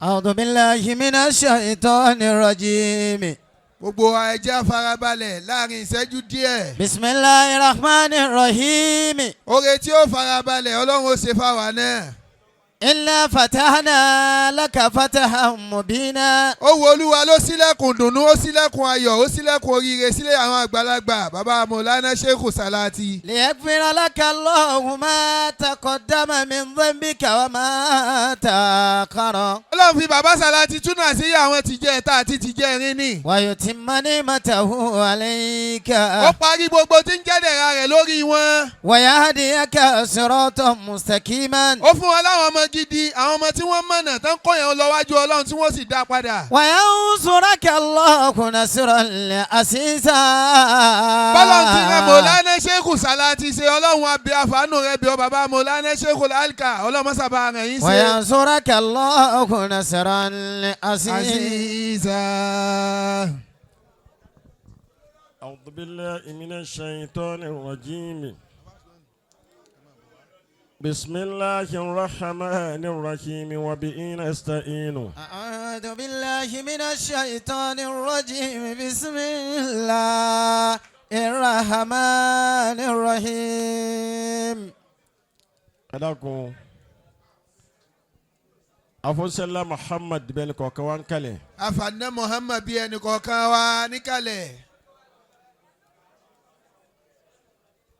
أعوذ بالله من الشيطان الرجيم. Gbogbo wa, ẹ jẹ́ á farabalẹ̀ láàrin ìṣẹ́jú díẹ̀. بسم الله الرحمن الرحيم. Oore tí ó farabalẹ̀, Ọlọ́run ó ṣe fáwa náà. إنا فتحنا لك فتحا مبينا. Ó wo Olúwa ló ṣílẹ̀kùn dùnnú, ó ṣílẹ̀kùn ayọ̀, ó ṣílẹ̀kùn oríire sílẹ̀ àwọn àgbàlagbà, bàbá Mọ̀lánà Sheikh Salati. ليغفر لك الله ما تقدم من ذنبك وما تأخر. Ọlọ́run fi bàbá Salati túnú àṣírí àwọn tìjẹ́ ẹ̀ta àti tìjẹ́ ẹ̀rin ni. ويتم نعمته عليك. Ó parí gbogbo tí ń jẹ́dẹ̀ra rẹ̀ lórí wọn. ويهديك صراطا مستقيما. Ó fún wọn láwọn ọmọ gidi, àwọn ọmọ tí wọ́n mọ̀nà tán kọ́ yẹn lọ wájú Ọlọ́run tí wọ́n sì dá padà. وينصرك الله نصرا عزيزا. Bọ́lá ti rẹ Mọ̀lánà Sheikh Salati ṣe, Ọlọ́run abẹ́ àfàánù rẹ bí ọ bàbá Mọ̀lánà Sheikh Alka, ọlọ́mọsàbà rẹ̀ yín ṣe. وينصرك الله نصرا عزيزا. عزيزا. أعوذ بالله من الشيطان الرجيم. بسم الله الرحمن الرحيم وبه نستعين. أعوذ بالله من الشيطان الرجيم. بسم الله الرحمن الرحيم. Ẹ dákun, afọ́sẹ́lá Muhammad bẹ́ẹ̀ ni kọ̀ọ̀kan wá ń kalẹ̀. Àfààní Muhammad bíi ẹnì kọ̀ọ̀kan wa níkàlẹ̀.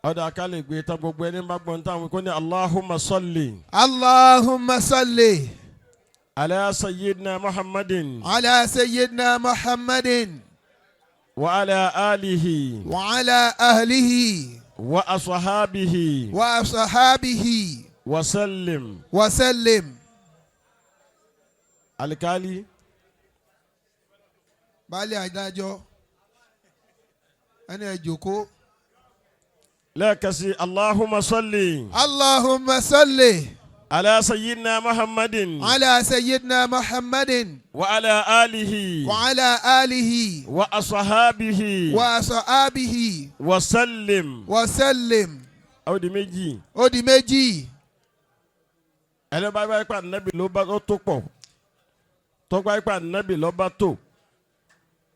Ọ̀dà akálẹ̀ gbé tán, gbogbo ẹni bá gbọ́n táwọn kò ní اللهم صل اللهم صل على سيدنا محمد على سيدنا محمد وعلى آله وعلى أهله وأصحابه وأصحابه وسلم. وسلم. Alikali. Baálé, adájọ́ ẹni ẹ jókòó. Lẹ́ẹ̀kan sí, اللهم صل اللهم صل على سيدنا محمد على سيدنا محمد وعلى آله وعلى آله وأصحابه وأصحابه وسلم. وسلم. Ó di méjì. Ó di méjì. Ẹni bá bá ipa nàbì ló bá tó pọ̀, tọ́gbà ipa nàbì ló bá tó,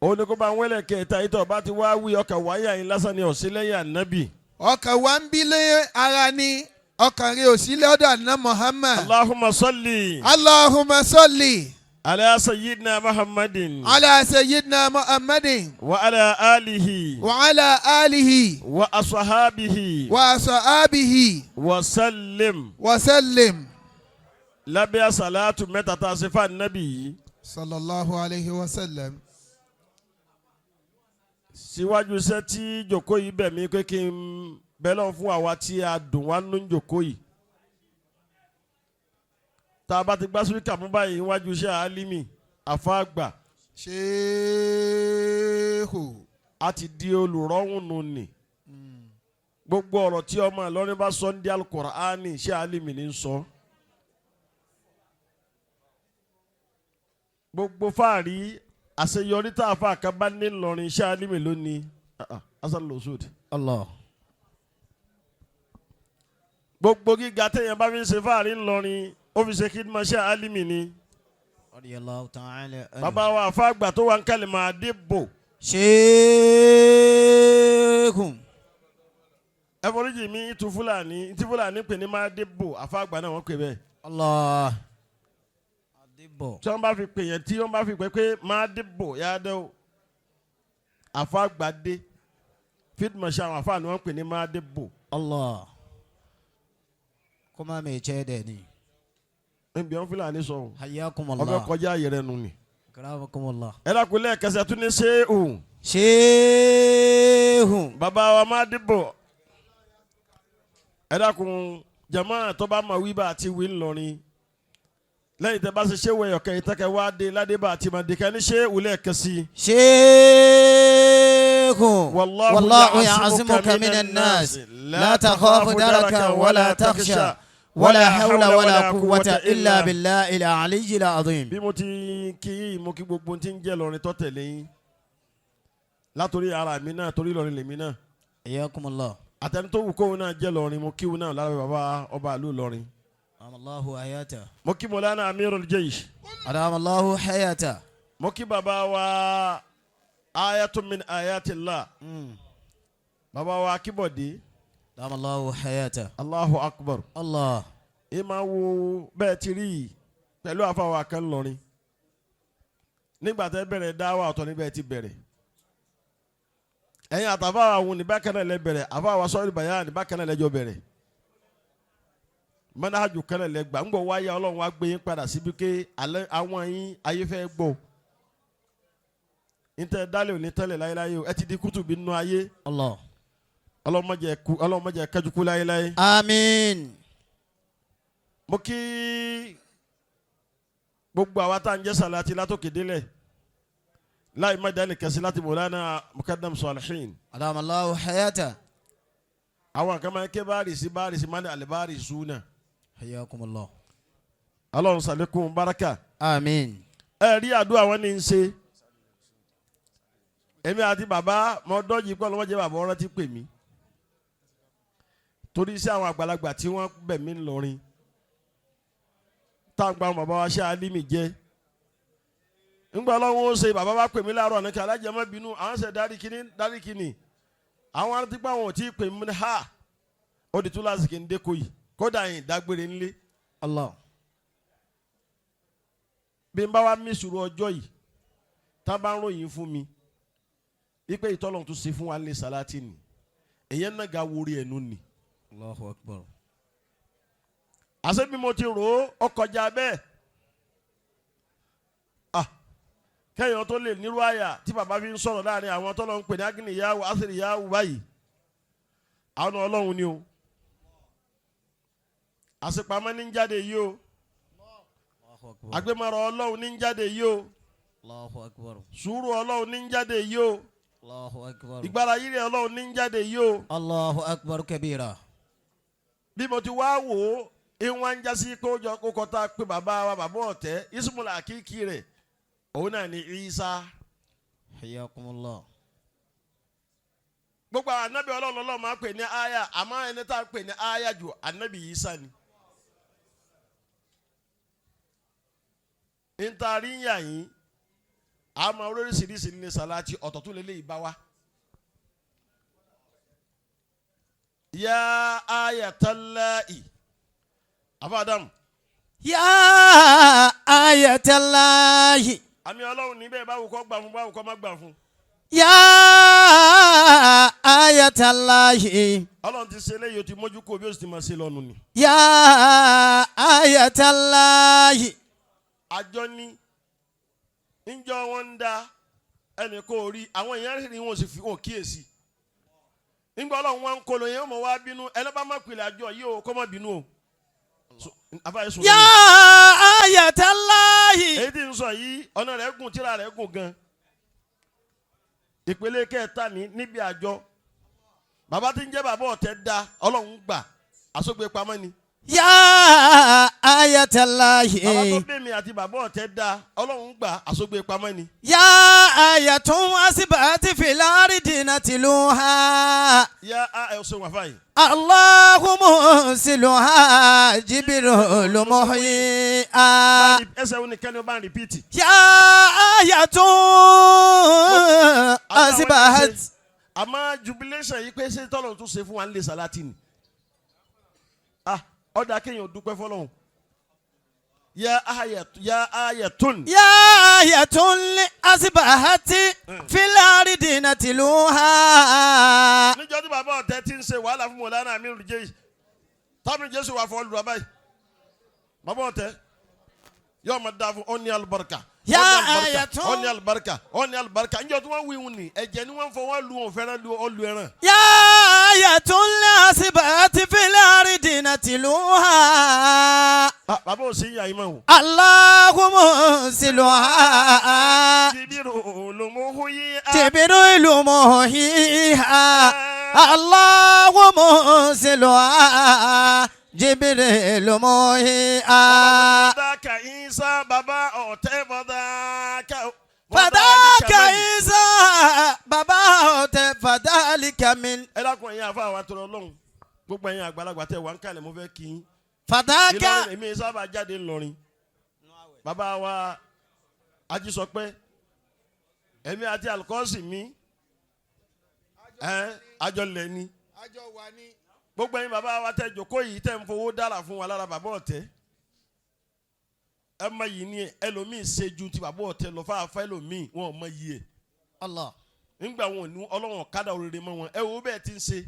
òun ni kó bá ń wẹ́lẹ̀ kẹta yìí tó bá ti wá wí ọkà wáyà yín lásán ni ọ̀sí lẹ́yìn ànábì. Ọkàn wa ń bí lé ara ní ọkàn rẹ̀ ò sí lọ́dọ̀ àná Muhammad. اللهم صل اللهم صل على سيدنا محمد على سيدنا محمد وعلى آله وعلى آله وأصحابه وأصحابه وسلم. وسلم. Lábẹ́ àsàlátù mẹ́ta tá a ṣe fún ànábì yìí, صلى الله عليه وسلم. Síwájú iṣẹ́ tí jòkó yìí bẹ̀ mí pé kí n bẹ́ lọ́n fún àwa tí a dùn wá nínú jòkó yìí, tá a bá ti gbá síríkà mú báyìí níwájú iṣẹ́ Alimi àfáàgbà, Ṣéèkù. A ti di olùrọ́hùn nù ní gbogbo ọ̀rọ̀ tí ọmọ Ìlọrin bá sọ ní di Al-Qur'ani, iṣẹ́ Alimi ní sọ. Gbogbo fáàrí àṣeyọrí tá a fà kan bá ní Ìlọrin, iṣẹ́ Alimi lónìí hasan losud. Allah. Gbogbo gíga téèyàn bá fi ń ṣe fáàrí ńlọrin, ó fi ṣe kí n máa ṣe Alimi ni. رضي الله تعالى عنه. Bàbá wa àfáàgbà tó wà ń kálí máa dé bò. Ṣéèkù. Ẹ foríjì mi, tu Fúlàní tí Fúlàní pè ní máa dé bò, àfáàgbà náà wọ́n pè bẹ́ẹ̀. Allah. Adébọ̀. Tí wọ́n bá fi pè yẹn, tí wọ́n bá fi pè pé máa dé bò yá dé o, àfáàgbà dé fídímọ̀ṣẹ́ àwọn àfáà ni wọ́n pè ní máa dé bò. Allah. Kuma mai ce da ni. Níbi wọn Fúlàní sọ حياكم ọbẹ̀ الله. Kọjá ayé rẹ nù ni. أكرمكم الله. Ẹ dákun, lẹ́ẹ̀kẹsẹ̀ tún ní ṣéhù. Ṣéèhù. Bàbá wa máa dé bò, ẹ dákun jama tó bá ma wí bá àti wí ńlọrin, lẹ́yìn tẹ́ bá ṣe ṣé wẹ̀yọ̀ kẹ́yìn tẹ́kẹ́ wá dé ládé bá àti màdé kẹ́ ní ṣéhù lẹ́ẹ̀kẹsí. شيخ. والله والله يعصمك يعصمك من من الناس. الناس لا تخاف دركا ولا تخشى ولا حول ولا قوة إلا بالله العلي العظيم. Bí mo ti kí mo kí gbogbo tí ń jẹ́ lọrin tó tẹ̀lé yín látòrí ara mi náà, torí Ìlọrin lèmi náà. حياكم الله. Àtẹni tó wù kóun náà jẹ́ lọrin, mo kíwù náà lára bàbá ọba ìlú Ìlọrin. أدام الله حياته. Mo kí Mọ̀lánà Amirul Jaysh. أدام الله حياته. Mo kí bàbá wa ayatun min ayatillah. Bàbá wa Akíbọ̀dé. أدام الله حياته. Allahu akbar. الله. Ẹ máa wo bẹ́ẹ̀ ti rí yìí pẹ̀lú àfàwà kan lọ́rin. Nígbà tẹ́ bẹ̀rẹ̀ dáwà ọ̀tọ̀ níbẹ̀ ti bẹ̀rẹ̀. Ẹ̀yin àtàfà àwọn ní bákan náà lẹ bẹ̀rẹ̀, àfàwà sọ́ọ́rì bàyá ní bákan náà lẹ́jọ́ bẹ̀rẹ̀. Mọ́nájú kan náà lẹ gbà ń gbọ́ wáyà Ọlọ́run wá gbé yín padà síbi pé alẹ́ àwọn yín ayé fẹ́ gbọ́. Ntẹ dálé òní tẹ́lẹ̀ láyéláyé o, ẹ ti di kútùbí nínú ayé. الله. Ọlọ́run má jẹ́ kú, Ọlọ́run má jẹ́ kájú kú láyéláyé. آمين. Mo kí gbogbo àwa tá à ń jẹ́ sàlátì látòkè délẹ̀ láì má dání kẹsí láti Mọ̀lánà Mukadam Salihin. أدام الله حياته. Àwọn kan máa ń ké báàrìsì báàrìsì máa ní àlè súnà. حياكم الله. Ọlọ́run sàlékún báràkà. آمين. Ẹ rí àdúrà wọn ní í ṣe. Èmi àti bàbá mo dọ́jì pé ọlọ́mọdé bàbá ọ̀rọ̀ ti pè mí. Torí iṣẹ́ àwọn àgbàlagbà tí wọ́n bẹ̀ mí ńlọrin. Táǹgbà àwọn bàbá wa ṣe alímì jẹ́. Ńgbà Ọlọ́run ó ṣe bàbá bá pè mí láàárọ̀ ní kí alájẹ má bínú àwọn ṣe dárí kíní dárí kíní. Àwọn arántí pé àwọn ò tí ì pè mí ní ha. Ó di túláàsì kí n dé kó yìí. Kódà yìí dágbére ńlé. الله. Bí n bá wá mí sùúrù ọjọ́ yìí tá a bá ń ròyìn fún mi ipe ìtọ́lọ́run tó ṣe fún wa ní sàlátì ni èyàn náà ga wórí ẹnu ni. الله أكبر. Àṣé bí mo ti rò ó ọkọjá bẹ́ẹ̀. Ah, kẹ́yìn tó lè nírú àyà tí bàbá fi ń sọ̀rọ̀ láàrin àwọn tọ́lọ́ ń pè ní agínìyàwó àṣíríyàwó báyìí, àwọn Ọlọ́run ni o. Àṣepamọ́ ní ń jáde yìí o. الله أكبر. Agbémọ̀rọ̀ Ọlọ́run ní ń jáde yìí o. الله أكبر. Sùúrù Ọlọ́run ní ń jáde yìí o. الله أكبر. Ìgbára yìí rẹ̀ Ọlọ́run ní ń jáde yìí o. الله أكبر كبيرا. Bí mo ti wá wò ó, ìwọ̀n ń jásí kó jọ kó kọta pé bàbá wa bàbá ọ̀tẹ́ ismula àkíkí rẹ̀ òun náà ni Isa. حياكم الله. Gbogbo àwọn anabi Ọlọ́run Ọlọ́run máa ń pè ní aya, àmọ́ ẹni tá a pè ní aya jù anabi Isa ni. Ntaari ń yà yín, àmọ́ oríṣiríṣi ní sàláàtì ọ̀tọ̀ tó lélẹ́yìí bá wa. Ya ayatallahi afa Adam. يا آية الله. Àmì Ọlọ́run níbẹ̀ báwo kọ́ gbà fún báwo kọ́ má gbà fún. يا آية الله. Ọlọ́run ti ṣe eléyìí, o ti mójú kó bí o sì ti máa ṣe lọ́nu ni. يا آية الله. Àjọ ní níjọ́ wọn ń da ẹnì kó rí àwọn èèyàn rí wọn sì fi wọn kíyèsí. Nígbà Ọlọ́run wọn ń kolo yẹn wọn wá bínú ẹni bá má pèlè àjọ yìí o kó má bínú o. Afáyé sùn. يا آية الله. Èyí tí ń sọ yìí ọ̀nà rẹ̀ gùn, tíra rẹ̀ gùn gan. Ìpele kẹta ní níbi àjọ bàbá tí ń jẹ́ bàbá ọ̀tẹ̀ da Ọlọ́run gbà àsọgbé pamọ́ ni. يا آية الله. Bàbá tó bẹ́mi àti bàbá ọ̀tẹ̀ da Ọlọ́run gbà àsọgbé pamọ́ ni. يا آية أثبت في الأرض نتلوها. Yá a ẹ ṣeun àfa yìí. الله مرسلها جبريل محييها. Ẹsẹ̀ wo ni kẹ́ni ó bá ń rìpíìtì. يا آية أصبحت. Àmọ́ jubilation yìí pé ṣé tọ́lọ́run tún ṣe fún wa ń lè sàlátì ni. Ah, ọ̀dà kéèyàn dúpẹ́ fọlọ́run. Yá ayatun. يا آية أصبحت في الأرض نتلوها. Níjọ́ tí bàbá ọ̀tẹ̀ ti ń ṣe wàhálà fún Mọ̀lánà Amiru Jésù tábìlì Jésù wà fọ́ lù bàbá yìí. Bàbá ọ̀tẹ̀ yóò máa da fún ọ́ní alùbáríkà. Yá ayatun. Ọ́ní alùbáríkà, ọ́ní alùbáríkà. Níjọ́ tí wọ́n wí wọn ni ẹ̀jẹ̀ ni wọ́n fọ wọ́n lu wọn fẹ́ràn lu ọlù ẹran. يا آية أصبحت في الأرض نتلوها. Ah, bàbá ò sí yà yín mọ́ o. الله مرسلها. Jibiru lumuhuyi. جبريل محييها. الله مرسلها جبريل محييها. Fadaka Isa bàbá ọ̀tẹ̀ fadaka. فذاك عيسى bàbá ọ̀tẹ̀ فذلك من. Ẹ dákun ẹ̀yin àfa àwọn atọ́rọ̀ Ọlọ́run, gbogbo ẹ̀yin àgbàlagbà tẹ̀ wá ń kalẹ̀, mo fẹ́ kí yín. فذاك Ìlọrin èmi sábà jáde ńlọrin. Bàbá wa Ajísọpẹ́, èmi àti Alukọ́sì mi ẹ àjọlẹ̀ ni. Àjọ wà ní. Gbogbo ẹ̀yin bàbá wa tẹ jòkó yìí tẹ ń fowó dára fún wa lára bàbá ọ̀tẹ́. Ẹ mọ yìí ni ẹlòmíì ṣe ju ti bàbá ọ̀tẹ́ lọ fáfá ẹlòmíì wọn ò mọ yìí ẹ̀. Allah. Nígbà wọn ò ní Ọlọ́run ọ̀kadà òrèrè mọ́ wọn, ẹ wo bẹ́ẹ̀ ti ń ṣe.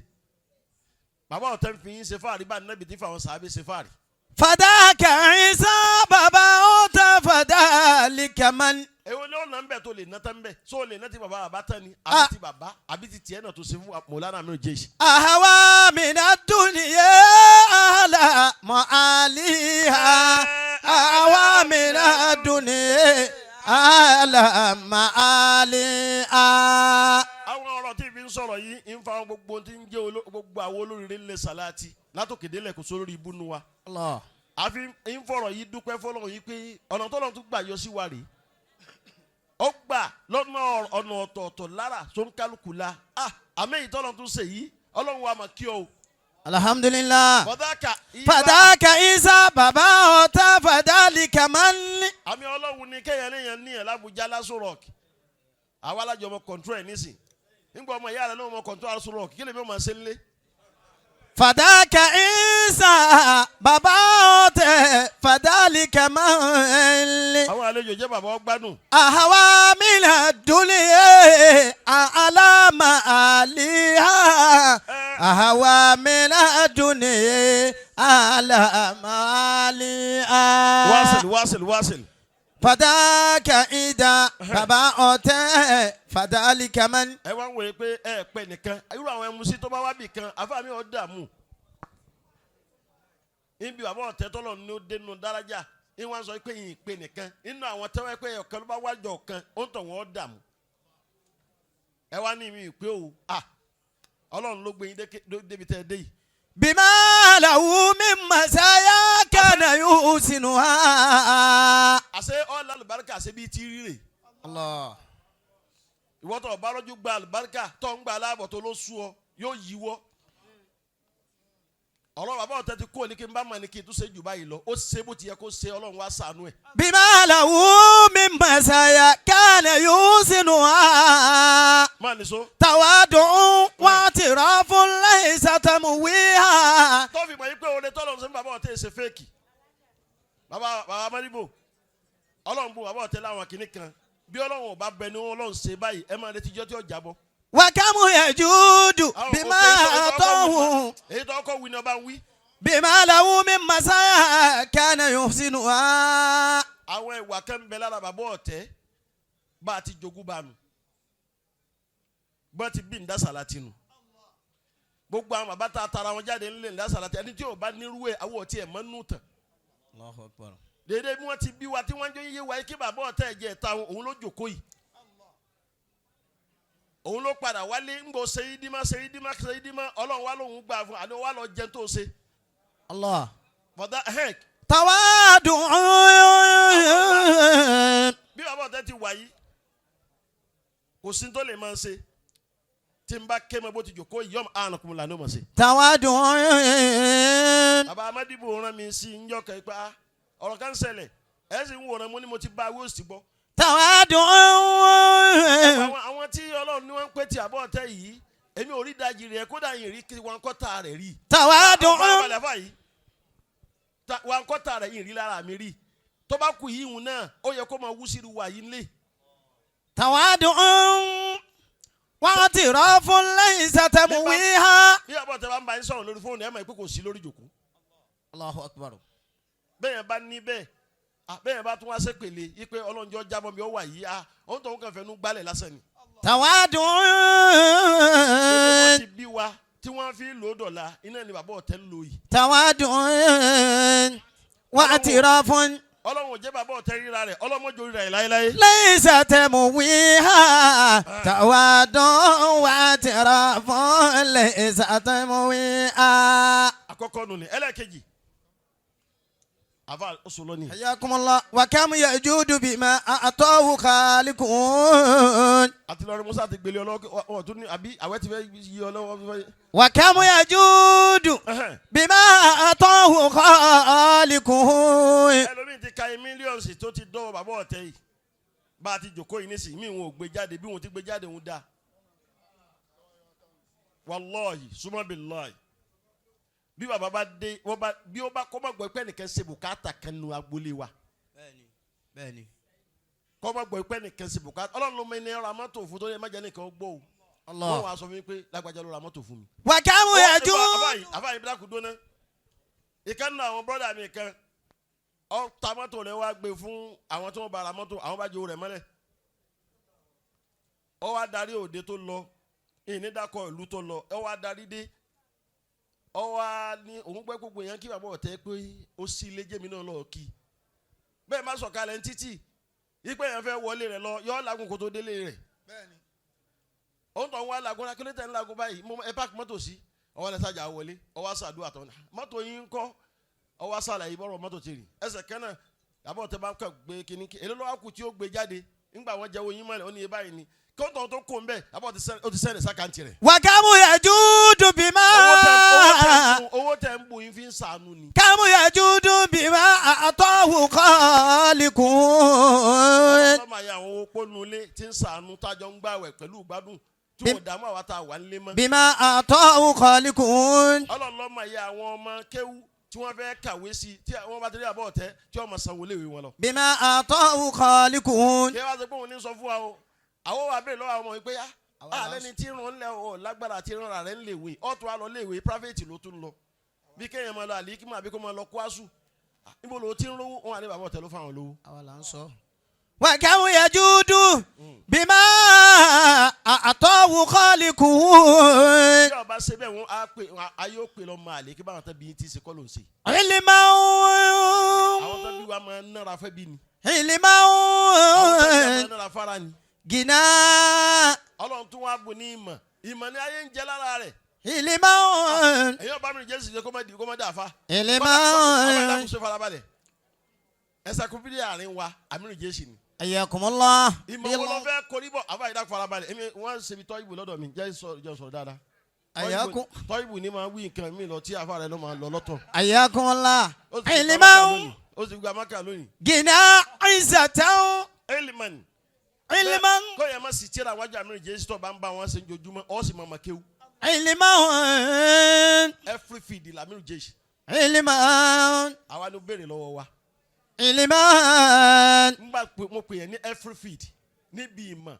Bàbá ọ̀tẹ́ ń fi yín ṣe fáàrí bá nẹ́bi tí fáwọn sàábé ṣe fáàrí. فذاك عيسى bàbá ọ̀tá فذلك من. Èwo ni ọ̀nà ń bẹ̀ tó lè ná tán ń bẹ̀ tó lè ná ti bàbá bàbá tán ni Ah. àbí ti bàbá àbí ti tiẹ̀ náà tó ṣe fún Mọ̀lánà mi ò jẹ́ ìṣe. أهوى من الدنيا أهلا معاليها أهوى من الدنيا أهلا معاليها. Àwọn ọ̀rọ̀ tí fi ń sọ̀rọ̀ yìí ń fa gbogbo tí ń jẹ́ gbogbo àwọn olóríire ńlẹ̀ sàláàtì látòkè délẹ̀ kò sórí ibú nu wa. Allah. Àfi ń fọ̀rọ̀ yìí dúpẹ́ fọlọ́run yìí pé ọ̀nà tọ́lọ́run tún gbà yọ sí wa rèé. Ó gbà lọ́nà ọ̀nà ọ̀tọ̀ọ̀tọ̀ lára tó ń kálukú la. Ah, àmì èyí tọ́lọ́run tún ṣe yìí, Ọlọ́run wa mà kí ọ o. Alhamdulillah. فذاك فذاك عيسى bàbá ọ̀tá فذلك من. Àmì Ọlọ́run ni kéèyàn léèyàn ní ẹ̀ lábújá lásán rock. Àwa alájọ ọmọ control ẹ̀ nísìn. Nígbà ọmọ ìyá rẹ̀ ló mọ control Aso Rock, kí lèmi ó máa ṣe ń lé? فذاك عيسى bàbá ọ̀tẹ̀ فذلك من. Àwọn àlejò jẹ́ bàbá ọgbádùn. أهوى من الدنيا أعلى معاليها أهوى من الدنيا أعلى معاليها. Wáṣìlì wáṣìlì wáṣìlì. فذاك إذا bàbá ọ̀tẹ̀ فذلك من. Ẹ wá ń wòye pé ẹ pẹ nìkan irú àwọn ẹmusí tó bá wá bì kan àfa mi ò dààmú. Níbi bàbá ọ̀tẹ̀ tọ́lọ̀ ní ó dénú dárájà ní wọ́n sọ pé yìí pé nìkan nínú àwọn tẹ́wọ́ pé ọ̀kan ló bá wájọ ọ̀kan ó ń tọ̀ wọ́n dààmú. Ẹ wá ní mi ìpè o, à Ọlọ́run ló gbé yín débi tẹ́ ẹ dé yìí. بما له من مزايا كان يحسنها. Àṣé ọ̀la àlùbáríkà àṣé bíi ti rí rè. الله. Ìwọ́n tó bá rọ́jú gba àlùbáríkà tó ń gba aláàbọ̀ tó ló sú ọ yóò yíwọ́. Ọ̀rọ̀ bàbá ọ̀tẹ̀ ti kú òní kí n bá mọ̀ ní kí n tún ṣe jù báyìí lọ. Ó ṣe bó ti yẹ kó ṣe, Ọlọ́run wá ṣàánú ẹ̀. بما له من مزايا كان يحسنها. Máa ní so. تواضع واعتراف ليس تمويها. Tó fi mọ̀ yín pé oore tọ́lọ́run ṣe fún bàbá ọ̀tẹ̀ ṣe fake. Bàbá bàbá Mádìbò, Ọlọ́run bú bàbá ọ̀tẹ̀ láwọn kìnnì kan. Bí Ọlọ́run ò bá bẹ ní Ọlọ́run ṣe báyìí, ẹ máa retí ijọ́ tí ó jábọ́. وكم يجود بما أعطاه. Èyí tó kọ́ wí ni ọba ń wí. بما له من مزايا كان يحسنها. Àwọn ìwà kan ń bẹ lára bàbá ọ̀tẹ̀ bá a ti jogún bá nu. Bá a ti bí ndásàlá ti nù. Gbogbo àwọn bàbá tá a tara wọn jáde ńlẹ̀ ndásàlá ti ẹni tí ò bá nírú ẹ̀ àwọn ọ̀tí ẹ̀ mọ́ nù tàn. الله أكبر. Dédé bí wọ́n ti bí wa tí wọ́n jọ yé wa kí bàbá ọ̀tẹ̀ ẹ̀jẹ̀ ta òun ló jòkó yìí. Òun ló padà wálé ń gbọ́ seyidima seyidima seyidima Ọlọ́run wa lòun gbà fún àní wa lọ jẹun tó ṣe. الله. Bọ̀dá hẹ́k تواضع. Bí bàbá ọ̀tẹ̀ ti wà yìí kò sí tó lè máa ṣe tí n bá ké mọ bó ti jòkó yìí yọ̀m àrùn kùmùlà ní o mọ̀ ṣe. تواضع. Bàbá Amadibo rán mi sí njọ́ kan pé ọ̀rọ̀ kan ṣẹlẹ̀ ẹ̀ sì ń wòran mo ní mo ti bá awé òsì gbọ́. تواضع. Àwọn tí Ọlọ́run ní wọ́n ń pè tí àbọ̀ ọ̀tẹ̀ yìí èmi ò rí ìdajì rẹ̀ kódà yìí rí kí wọn kọ́ ta rẹ̀ rí. تواضع. Farabalẹ̀ fà yìí wọn kọ́ ta rẹ̀ yìí rí lára mi rí tó bá kù yìí hùn náà ó yẹ kó máa wú sí irú wa yìí ńlẹ̀. تواضع واعتراف ليس تمويها. Bí àbọ̀ ọ̀tẹ̀ bá ń bá yín sọ̀rọ̀ lórí fóònù ẹ̀ mọ̀ pé kò sí lórí ìjòkó. الله أكبر. Bẹ́ẹ̀ yẹn bá ní bẹ́ẹ̀, bẹ́ẹ̀ yẹn bá tún wá sépèlé yí pé ọlọ́njọ́ jábọ̀ mi ó wà yìí, òun tó ń kàn fẹ́ nu gbálẹ̀ lásán ni. تواضع. Wọ́n ti bí wa tí wọ́n fi lò ó dọ̀la iná ni bàbá ọ̀tẹ̀ ń lò yìí. تواضع واعتراف. Ọlọ́run ò jẹ́ bàbá ọ̀tẹ̀ ríra rẹ̀ ọlọ́mọdé ríra rẹ̀ láéláé. ليس تمويها تواضع واعتراف ليس تمويها. Àkọ́kọ́ nù ní ẹlẹ́ẹ̀kejì. Àfa oṣù lónìí. حياكم الله وكم يجود بما أعطاه خالقه. Àti lọrin Musa ti gbélé ọlọ́wọ́ ọ̀ tún ní àbí àwẹ̀ ti fẹ́ yí ọlọ́wọ́ fẹ́. وكم يجود بما أعطاه خالقه. Ẹlòmíì ti ka mílíọ̀nù tó ti dọ́wọ́ bàbá ọ̀tẹ̀ yìí bá a ti jòkó yìí nísìnyí mí wọn ò gbé jáde bí wọn ti gbé jáde wọn dá wàlọ́ọ̀hì súnmọ́ bí lọ́ọ̀hì bí bàbá bá dé wọ́n bá bí ó bá kọ́ bá gbọ́ pé ẹnìkan ṣe bùkátà kan nu agboolé wa. Bẹ́ẹ̀ni bẹ́ẹ̀ni. Kọ́ bá gbọ́ pé ẹnìkan ṣe bùkátà Ọlọ́run ló mọ ẹni ra mọ́tò fún tó yẹ má jẹ́ nìkan gbọ́ o. Allah. Wọ́n wàá sọ fún mi pé lágbájá ló ra mọ́tò fún mi. وكم يجود. Àbáyé bí lákùú dóná ìkan nínú àwọn brọ́dà mi kan ọ ta mọ́tò rẹ̀ wá gbé fún àwọn tí wọ́n bá ra mọ́tò àwọn bá jẹ́ owó rẹ̀ mọ́lẹ̀ ọ wá darí òde tó lọ ìnídàkọ ìlú tó lọ ọ wá darí dé ọ wá ní òun gbẹ́ gbogbo yẹn kí bàbá ọ̀tẹ́ pé ó sí ilé jẹ́mi náà lọ́ọ́ kí bẹ́ẹ̀ má sọ̀kalẹ̀ ní títì ìpè yẹn fẹ́ wọlé rẹ̀ lọ yọ làágùn kó tó délé rẹ̀. Bẹ́ẹ̀ni. Òun tó ń wá làágùn akérè tẹ̀ ń làágùn báyìí mo ẹ páàkì mọ́tò sí ọwọ́ ẹ̀ sájà wọlé ọwọ́ àṣàdúrà tó ń mọ́tò yín ń kọ́ ọwọ́ àṣàlàyé bọ́rọ̀ mọ́tò ti rìn ẹsẹ̀ kẹ́nà àbọ̀ tẹ bá kẹ́ gbé kíní kí èló lọ́wọ́ kù tí ó gbé jáde ńgbà wọn jẹ́wọ́ yín mọ́lẹ̀ ó ní iye báyìí ni kóńtò tó kó ń bẹ̀ àbọ̀ ó ti sẹ́lẹ̀ sákàǹtì rẹ̀. وكم يجود بما Owó tẹ̀ ń bu yín fi ń sànú ni. كم يجود بما أعطاه خالقه. Ọlọ́mọ ayé àwọn owó pọ́nulé tí ń sànú tájọ ń gbàwẹ̀ pẹ̀lú ìgbádùn tí wọ́n dààmú àwa tá a wà nílé mọ́. بما أعطاه خالقه. Ọlọ́lọ́mọ ayé àwọn ọmọ kéwú tí wọ́n fẹ́ kàwé sí tí wọ́n bá tẹ̀lé àbọ̀ ọ̀tẹ́ tí wọ́n máa sanwó léèwé wọn lọ. بما أعطاه خالقه. Kí wọ́n sọ pé òun ní sọ fún wa o àwọn wà bẹ́ẹ̀ lọ́wọ́ àwọn ọmọ yìí pé á alẹ́ ni tí ń lẹ ọ lágbára àti ìrànlá rẹ̀ ń léèwé ọ̀tún á lọ léèwé private ló tún lọ bí kéèyàn máa lọ àlíkímọ̀ àbí kó máa lọ kwásù níbo ló ti ń rówó wọn àní bàbá ọ̀tẹ̀ ló fáwọn lówó. Àwa là ń sọ. وكم يجود بما أعطاه خالقه. Bí ọba ṣe bẹ́ẹ̀ wọ́n á pè ayé ó pè lọ́ máa lè kí báwọn tẹ́ bí ti ṣe kọ́ ló ń ṣe. علما. Àwọn tẹ́ bí wa máa ń nára fẹ́ bí ni. علما. Àwọn tẹ́ bí wa máa ń nára fara ni. غنى. Ọlọ́run tún wá bù ní ìmọ̀ ìmọ̀ ní ayé ń jẹ lára rẹ̀. علما. Ẹ̀yin ọba mi jẹ́ sì kó má di kó má dà fa. علما. Ọba ìdákun ṣe farabalẹ̀. Ẹ̀sàkúnfìdí àárín wa àmì jésì ni. حياكم الله. Ìmọ̀ wo ló fẹ́ korí bọ̀ àfa ìdákun farabalẹ̀ èmi wọ́n ṣe ibi tọ́ ìbò lọ́dọ̀ mi jẹ́ sọ dáadáa. حياكم. Tọ́ ìbò ni máa wí nǹkan mi lọ tí àfa rẹ̀ ló máa lọ lọ́tọ̀. حياكم الله. Ó sì gba علما. Mákà lónìí. Ó sì gba Mákà lónìí. غنى عزة. Eliman. علما. Kọ́ yẹn má sì tíra wájú àmì jésì tó bá ń bá wọn ṣe ń jojúmọ́ ọ́ sì máa ma kéwú. علما. Every field làmì jésì. علما. Àwa ló béèrè lọ́wọ́ wa. علما. Ngbà pé mo pè yẹn ní every field níbi ìmọ̀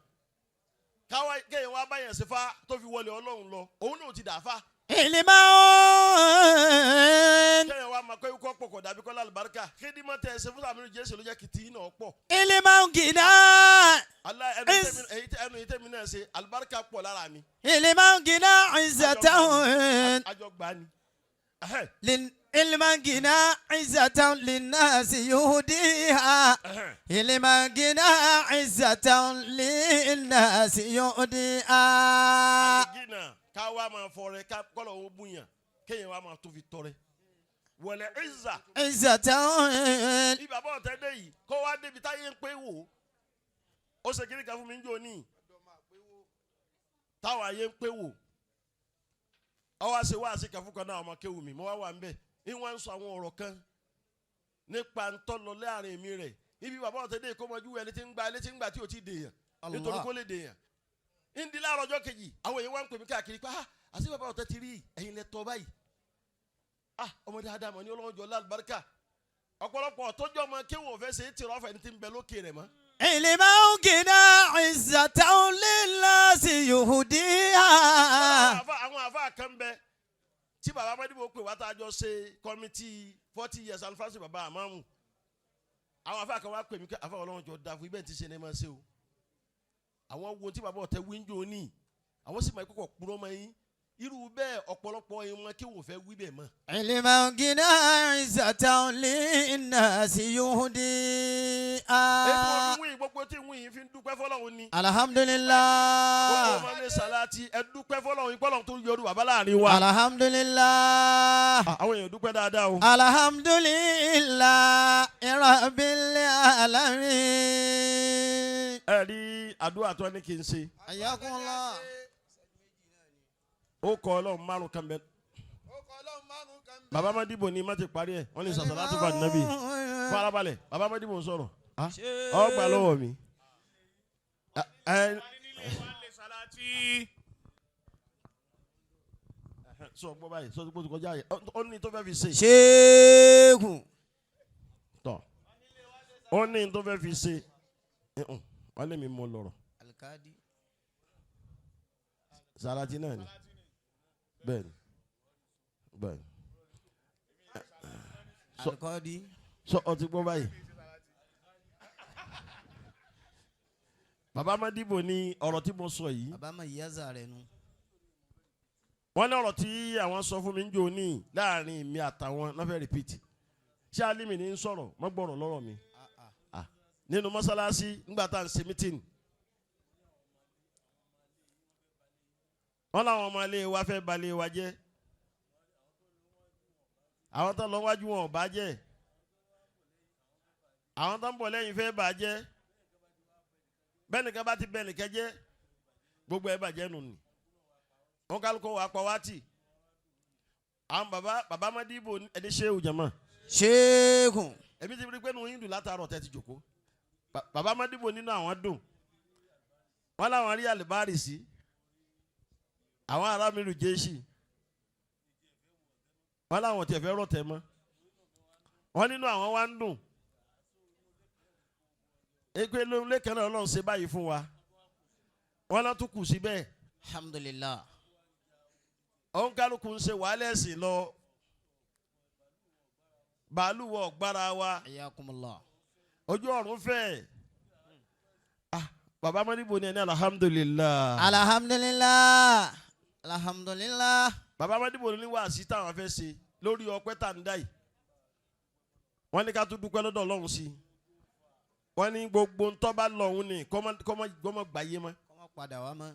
káwá kéèyàn wá báyẹn sí fa tó fi wọlé Ọlọ́run lọ òun náà ti dà fa. علما. Kéèyàn wá máa kọ́ ikú ọ̀pọ̀ kọ̀ dàbí kọ́lá àlùbáríkà kédìmọ̀ tẹ̀ ṣe fún àmì jésù ló jẹ́ kìtì náà pọ̀. علما غنى. Alá ẹnu yìí tẹ́mi náà ṣe àlùbáríkà pọ̀ lára mi. علما غنى عزة. Àjọ gbà ni. علما غنى عزة للناس يهديها. علما غنى عزة للناس يهديها. Àlìgínà káwá máa fọrẹ ká kọ́lọ̀ owó búyàn kéèyàn wá máa tó fi tọrẹ. Wọ̀lẹ̀ ìzà. عزة. Bí bàbá ọ̀tẹ́ dé yìí kó wá débi táyé ń pé wò ó ṣe kiri kan fún mi ń jò ní táwọn ayé ń pé wò ọ wá ṣe wá sí kan fún kan náà ọmọ kéwù mi mo wá wà ń bẹ̀ ní wọ́n ń sọ àwọn ọ̀rọ̀ kan nípa ntọ́lọ láàrin mi rẹ̀ ibi bàbá ọ̀tẹ́ dé kó mọjú ẹni tí ń gba ẹni tí ń gba tí ò tí ì dèèyàn nítorí kó lè dèèyàn ń di láàárọ̀ ọjọ́ kejì àwọn èèyàn wá ń pè mí káàkiri pé ah àti bàbá ọ̀tẹ́ ti rí ẹ̀yin lẹ tọ́ báyìí ah ọmọ dáadáa mọ̀ ní ọlọ́run jọ lálùbáríkà ọ̀pọ̀lọpọ̀ tọ́jú ọmọ kéwòn ọ̀fẹ́ ṣe é tìrọ̀ ọ̀fẹ́ ní ti ń bẹ lókè rẹ̀ mọ́. علما غنى عزة للناس يهديها. Àwọn àfa kan bẹ tí bàbá Mádìbò pè wá tá a jọ ṣe committee 40 years anniversary bàbá àmàmù àwọn àfa kan wá pè mí pé àfa ọlọ́run jọ da fún ibẹ̀ tí ṣe ni ẹ máa ṣe o àwọn wo tí bàbá ọ̀tẹ̀ wíńjọ ní àwọn sì máa kọ́kọ́ kúrọ́ mọ́ yín irú bẹ́ẹ̀ ọ̀pọ̀lọpọ̀ ìwọ̀n kí wọ́n fẹ́ wí bẹ́ẹ̀ mọ́. علما غنى عزة للناس Èyí tí يهديها. wọ́n fi wí gbogbo tí wí yìí fi ń dúpẹ́ fọlọ́run ni. Alhamdulillah. Gbogbo ọmọ ilé Sàláàtì ẹ dúpẹ́ fọlọ́run yín pọ́lọ́run tó yọrù bàbá láàrin wa. Alhamdulillah. Ah, àwọn èèyàn dúpẹ́ dáadáa o. Alhamdulillah Rabbil alamin. Ẹ rí àdúrà tó ní kí n ṣe. Ayakunla. Ó kọ Ọlọ́run márùn kan bẹ. Ó kọ Ọlọ́run márùn kan bẹ́ẹ̀. Bàbá Mádìbò ni má ti parí ẹ̀, wọ́n lè sàṣàlátù fún Ànábì. Farabalẹ̀, bàbá Mádìbò ń sọ̀rọ̀. Ah, ọ gbà lọ́wọ́ mi. Sọ gbọ́ báyìí, sọ gbọ́ tó kọjá yìí, ó ní tó fẹ́ fi ṣe. Ṣéèkù. Tọ̀, ó ní tó fẹ́ fi ṣe. Wọ́n lé mi mọ lọ́rọ̀. Alikadi. Sàlátì náà ni. Bẹ́ẹ̀ni, bẹ́ẹ̀ni. Alikadi. Sọ ọ ti gbọ́ báyìí. Bàbá Mádìbò ní ọ̀rọ̀ tí mo sọ yìí. Bàbá ma yíyá rẹ̀ nu. Wọ́n ní ọ̀rọ̀ tí àwọn sọ fún mi ń jò ní láàrin mi àtàwọn náà fẹ́ repeat. Ṣé Alimi ní ń sọ̀rọ̀ mọ́ gbọ́rọ̀ lọ́rọ̀ mi? Ah, nínú mọ́sálásí ńgbà tá à ń ṣe mítìnì. Wọ́n láwọn ọmọ ilé wa fẹ́ balẹ̀ wa jẹ́. Àwọn tó lọ wájú wọn ò bá jẹ́. Àwọn tó ń bọ̀ lẹ́yìn fẹ́ bà jẹ́. Bẹ́ẹ̀ nìkan bá ti bẹ́ẹ̀ nìkan jẹ́, gbogbo ẹ̀ bàjẹ́ nù ni. Wọn kálukọ wà pa wá tì. Àwọn bàbá bàbá Mádìbò ẹni ṣéwù jama. Ṣéèkù. Èmi ti rí pé nínú yín dùn látàárọ̀ tẹ́ ti jòkó. Bàbá Mádìbò nínú àwọn dùn. Wọn làwọn rí àlùbárì sí. Àwọn ará mi lù jẹ́sì. Wọn làwọn tiẹ̀ fẹ́ rọ̀tẹ̀ mọ́. Wọn nínú àwọn wá ń dùn. Egbe lẹ́kàn náà Ọlọ́run ṣe báyìí fún wa. Wọn lọ tún kù síbẹ̀. Alhamdulillah. Òun kálukú ń ṣe wàhálà ẹ̀sìn lọ. Bàálù wọ gbára wa. Ayakumullah. Ojú ọ̀run fẹ́. Ah, bàbá Mádìbò ní ẹni alhamdulillah. Alhamdulillah. Alhamdulillah. Bàbá Mádìbò ní wàásí táwọn fẹ́ ṣe lórí ọpẹ́ tá ń dá yìí. Wọ́n ní ká tún dúpẹ́ lọ́dọ̀ Ọlọ́run sí i. Wọ́n ní gbogbo ntọ́ bá lọ́hún ni kọ́mọ gbàyé mọ́. Kọ́mọ padà wá mọ́.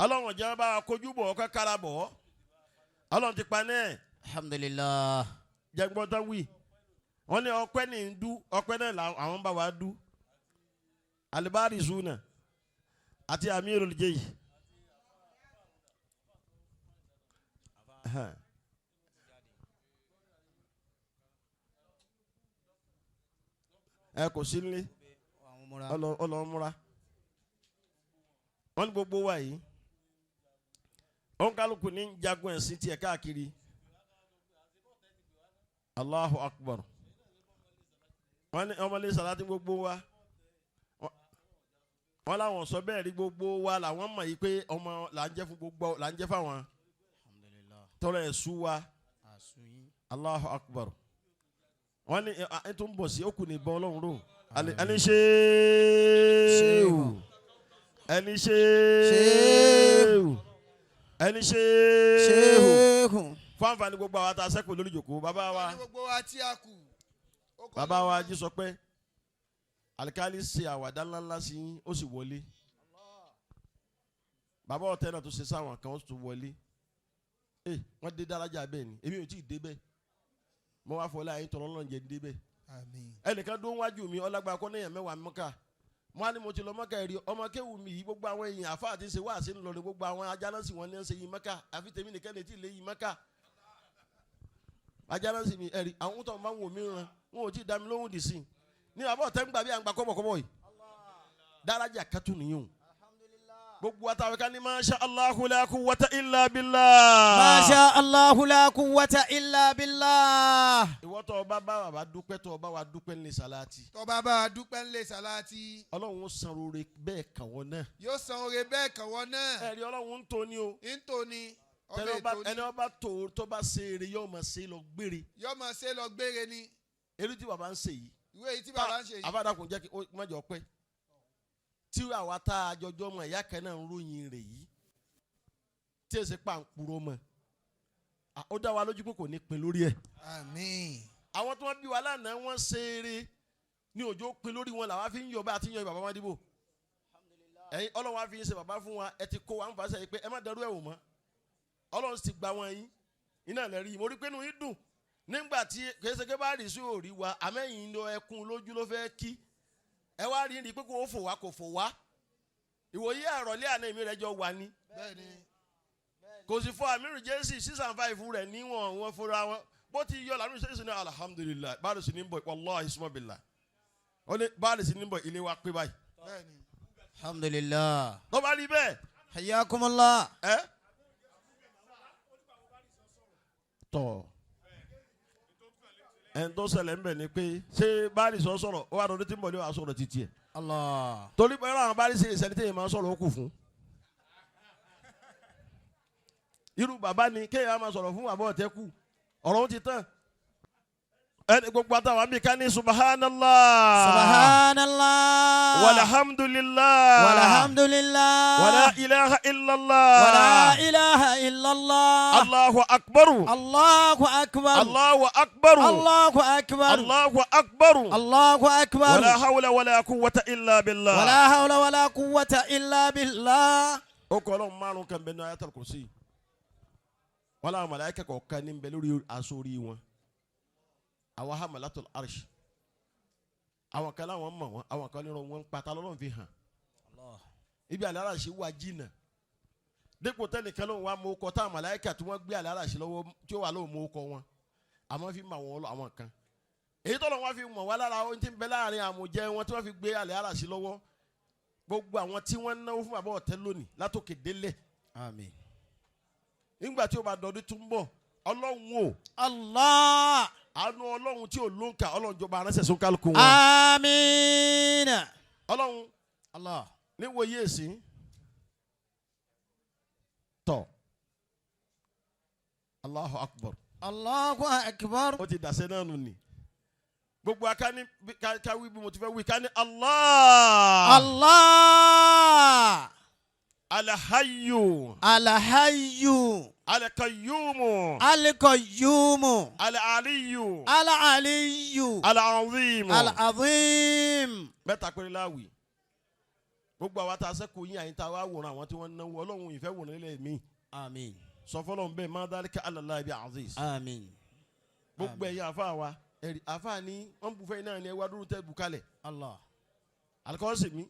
Ọlọ́run jẹ́ bá wa kojú bọ̀ ọ́ kára bọ̀ ọ́. Ọlọ́run ti pa náà. Alhamdulillah. Jẹgbọ́n tán wí. Wọ́n ní ọpẹ́ ní ń dú, ọpẹ́ náà làwọn bá wa dú. Alibari Zuna àti Amirul Jaysh. Ẹ kò sí nílé, ọlọ́múra. Wọ́n ní gbogbo wa yìí. Òǹkálùkù ní jagun ẹ̀sìn tiẹ̀ káàkiri. Allahu Akbar. Wọ́n ní ọmọlé Sàlátì gbogbo wa. Wọ́n láwọn sọ bẹ́ẹ̀ rí gbogbo wa làwọn mọ̀ yìí pé ọmọ là ń jẹ́ fún gbogbo là ń jẹ́ fáwọn. Tọrọ ẹ̀ sú wa. Allahu Akbar. Wọ́n ní ẹ tó ń bọ̀ sí okùn ní ìbọn Ọlọ́run rò. Ẹni ṣéwù. Ẹni ṣéwù. Ẹni ṣéwù. Fún àǹfààní gbogbo àwọn tá a ṣẹ́kù lórí ìjòkó bàbá wa. Gbogbo wa tí a kù. Bàbá wa jí sọ pé alikali ṣe àwàdà ńláńlá sí yín ó sì wọlé. Bàbá ọ̀tẹ́ náà tó ṣe sáwọn kan ó sì tún wọlé. Wọ́n dé dárájà bẹ́ẹ̀ ni èmi ò tí ì dé bẹ́ẹ̀. Mo wá fọlá yín tọrọ Ọlọ́run jẹ́ ń dé bẹ́ẹ̀. Ẹnìkan dó wájú mi ọlágbára kọ́ níyàn mẹ́wàá mọ́kà. Mo á ní mo ti lọ mọ́kà ẹ̀rí ọmọ kéwù mi yìí gbogbo àwọn èèyàn àfa àti ṣe wá sí ń lọrin gbogbo àwọn ajánásì wọn ní ń ṣe yìí mọ́kà àfi tèmi nìkan lè tí ì lé yìí mọ́kà. Ajánásì mi ẹ̀rí àwọn tó máa ń wò mí ràn wọn ò tí ì dá mi lóhùn dì sí i. Ní àbọ̀ tẹ́ ń gbà bí à ń gba kọ́bọ̀kọ́bọ̀ yìí. Dárájà kátó nìyẹn o. Gbogbo àtàwọn kan ní masha Allahu la quwwata illa billah. Masha Allahu la quwwata illa billah. Ìwọ tó o bá bá bàbá dúpẹ́ tó o bá wa dúpẹ́ ní Sàlátì. Tó bá bá wa dúpẹ́ ní Sàlátì. Ọlọ́run ó san oore bẹ́ẹ̀ kàn wọ́n náà. Yóò san oore bẹ́ẹ̀ kàn wọ́n náà. Ẹ̀rí Ọlọ́run ń tó ni o. Ń tó ni. Ọbẹ̀ ètò ni. Ẹni ọba tó bá ṣe eré yóò máa ṣe lọ gbére. Yóò máa ṣe lọ gbére ni. Eré tí bàbá ń ṣe yìí. Ìwé yìí tí bàbá ń ṣe yìí. Àbádàkùn jẹ́ kí ó má jọ pẹ́. Tí àwa tá a jọjọ́ mọ̀ ẹ̀yà kan náà ń ròyìn rẹ̀ yìí tí èsì pa ń purọ́ mọ́ ó dá wa lójú pé kò ní pin lórí ẹ̀. Àmín. Àwọn tí wọ́n bí wa lánàá wọ́n ṣe eré Ní òjò pin lórí wọn làwa fi ń yọ bá a ti ń yọ bàbá wọn dìbò. Ẹ̀yin Ọlọ́run wa fi ń ṣe bàbá fún wa, ẹ ti kó wa ń fà sẹ́yìn pé ẹ má dẹrú ẹ̀ wò mọ́. Ọlọ́run sì gba wọn yín iná lẹ rí i. Mo rí pé inú yín dùn nígbà tí kèsèké bá rí sí òrí wa, àmẹ́yìn ló ẹkún lójú ló fẹ́ kí ẹ wá rí i pé kò fò wá, kò fò wá. Ìwòye àròlé àná èmi rẹ jọ wà ní Bẹ́ẹ̀ni. kò sì fọ àmírù jésì 6 and 5 rẹ̀ níwọ̀n wọn fúnra wọn bó ti yọ làmírù jésì ní alhamdulillahi báàlù sí ní bọ̀, wallahi summa billah, ó ní báàlù sí ní bọ̀, ilé wa pé báyìí. Bẹ́ẹ̀ni. Alhamdulillah. Tó bá rí bẹ́ẹ̀. Hayyakumullah. Ẹ tọ̀ ẹn tó ṣẹlẹ̀ ń bẹ̀ ni pé ṣé báàlì sọ sọ̀rọ̀ ó wà lọ́dún tí ń bọ̀ ní wàá sọ̀rọ̀ títí ẹ̀. Allah. Torí pé àwọn báàlì ṣe ìṣẹ́ni téèyàn máa ń sọ̀rọ̀ ó kù fún. Irú bàbá ni kéèyàn máa sọ̀rọ̀ fún bàbá ọ̀tẹ́ kù, ọ̀rọ̀ ó ti tán. Ẹni gbogbo àtàwọn àmì ká ní subhanallah. Subhanallah. Walhamdulillah. Walhamdulillah. Wala ilaha illallah. Wala ilaha illallah. Allahu akbar. Allahu akbar. Allahu akbar. Allahu akbar. Allahu akbar. Allahu akbar. Wala hawla wala quwwata illa billah. Wala hawla wala quwwata illa billah. Ó kọ́ ọlọ́run márùn kan bẹ́ẹ̀ ní ayatul kursi. Wọ́n làwọn màláíkà kọ̀ọ̀kan ní bẹ lórí aṣọ orí wọn. Àwọn hamalatul arsh. Àwọn kan láwọn mọ̀ wọn, àwọn kan nírọ̀ wọn ń pata lọ́lọ́run fi hàn. Ibi àlẹ́ àràṣe wà jìnnà. Dípò tẹ́nìkan lóun wá mú ọkọ táwọn màláíkà tí wọ́n gbé àlẹ́ àràṣe lọ́wọ́ tí ó wà lóun mú ọkọ wọn. Àmọ́ fi mọ̀ wọn àwọn kan. Èyí tọ́lọ̀ wọn fi mọ̀ wá lára ohun tí ń bẹ láàrin àmùjẹ wọn tí wọ́n fi gbé àlẹ́ àràṣe lọ́wọ́. Gbogbo àwọn tí wọ́n náwó fún bàbá ọ̀tẹ́ lónìí látòkè délẹ̀. Àmín. Nígbà tí ó bá dọdún tún bọ̀, Ọlọ́run o. Allah. Àánú Ọlọ́run tí ò lóǹkà, Ọlọ́run jọba aránṣẹ́ sún kálukú wọn. Àmín. Ọlọ́run. Allah. Níwòye èsì tọ̀, Allahu akbar. Allahu akbar. Ó ti dàsẹ́ náà nù ní gbogbo aká ní ká wí bí mo ti fẹ́ wí ká ní Allah. Allah. Alahayyu. Alahayyu. Alakayyumu. Alqayyumu. Alaliyu. Alaliyu. Alazimu. Alazim. Mẹ́ta péré láwì. Gbogbo àwa tá a sẹ́kù yín àyín tá a wá wòran àwọn tí wọ́n ń náwó, Ọlọ́run ìfẹ́ wòran nílẹ̀ mi. Àmín. Sọ fọlọ́n bẹ́ẹ̀ má dhalika ala Allahi bi aziz. Àmín. Gbogbo ẹ̀yin àfa wa ẹ̀rí àfa ni wọ́n bu fẹ́ náà ni ẹ wá dúró tẹ́ bu kalẹ̀. Allah. Alikọ́sì mi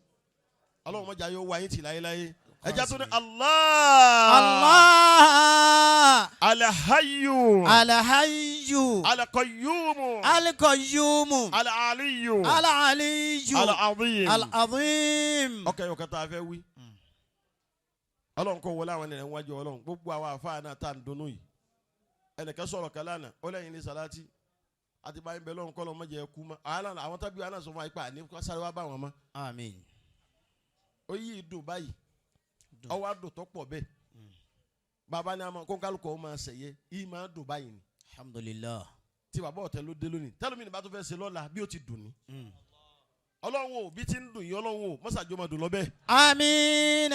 Ọlọ́run mọ̀jà yóò wá yín tì láyéláyé. Ẹja tó ní Allah. Allah. Alahayyu. Alahayyu. Alakayyumu. Alqayyumu. Alaliyu. Alaliyu. Alazim. Alazim. Ọkẹ yóò kẹta fẹ́ wí. Ọlọ́run kò wọlé àwọn ènìyàn wájú Ọlọ́run gbogbo àwọn àfáà náà tá à ń dunnú yìí. Ẹnìkan sọ̀rọ̀ kan lánàá, ó lẹ́yìn ní sàlátì àti báyìí bẹ́ẹ̀ lọ́run kọ́ lọ́n mọ̀jẹ̀ kú mọ́. Àwọn tábí wa náà sọ fún wa pé àní sáré wá bá wọn mọ́. Àmín. Ó yí ìdùn báyìí, ọwọ́ àdùn tó pọ̀ bẹ́ẹ̀. Bàbá ni a máa kó kálukọ̀ ó máa sẹ̀yẹ, yìí máa dùn báyìí ni. Alhamdulillah. Tí bàbá ọ̀tẹ̀ ló dé lónìí, tẹ́lómi ni bá tó fẹ́ ṣe lọ́la bí ó ti dùn ní. Ọlọ́run ò bí ti ń dùn yìí, Ọlọ́run ò mọ́sàájú máa dùn lọ bẹ́ẹ̀. Àmín.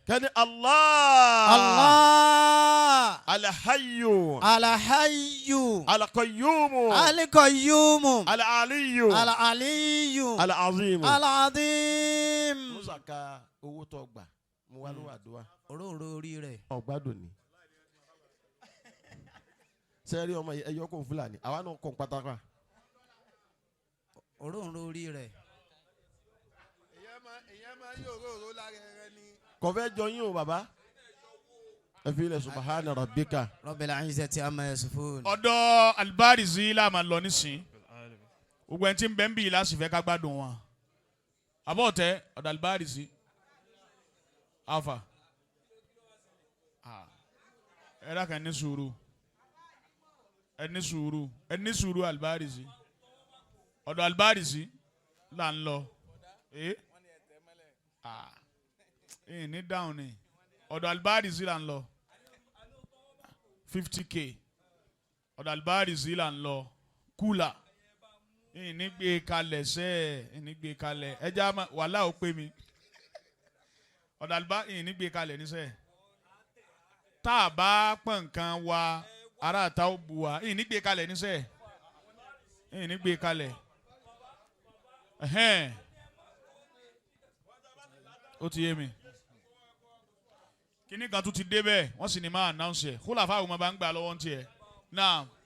Kẹ́ni Allah. Allah. Alahayyu. Alahayyu. Alakayyumu. Alqayyumu. Alaliyu. Alaliyu. Alazimu. Alazim. Musa ka owó tó gbà mo wá ló wà dùn wa. Òróró orí rẹ̀. Ọ̀gbádùn ni. Sẹ́ẹ̀rí ọmọ yìí ẹ̀yọ́ kò Fúlàní àwa náà kọ̀ pátákà. Òróró orí rẹ̀. Èyàn máa ń yóò róró lára ẹrẹ ni. Kò fẹ́ jọ yín o bàbá. Ẹ fi ilẹ̀ subahana rabbika. Rabbil izzati amma yasifun. Ọ̀dọ̀ Alibarizi la máa lọ nísìn. Gbogbo ẹni tí ń bẹ ń bì í láti fẹ́ ká gbádùn wọn. Àbọ̀tẹ́ ọ̀dọ̀ Alibarizi alfa ẹ dákun, ẹ ní sùúrù, ẹ ní sùúrù, ẹ ní sùúrù. Alibarizi, ọ̀dọ̀ Alibarizi là ń lọ. Ẹ ní dáhùn ni, ọ̀dọ̀ Alibarizi là ń lọ, 50K. Ọ̀dọ̀ Alibarizi là ń lọ. Kúlà ìní gbé kalẹ̀ sẹ́ ẹ̀, ìní gbé kalẹ̀ ẹja wàhálà ó pé mi. Ọ̀dọ̀ àlùbá ìní gbé kalẹ̀ níṣẹ́ tá a bá pọ̀n nǹkan wa ará àta ó bu wa. Ìní gbé kalẹ̀ níṣẹ́, ìní gbé kalẹ̀. Ẹ̀hẹ́n. Ó ti yé mi. Kíní kan tún ti dé bẹ́ẹ̀, wọ́n sì ní máa announce ẹ̀. Kólà fáwọn ọmọ bá ń gbà lọ́wọ́ ń tiẹ̀. Náà.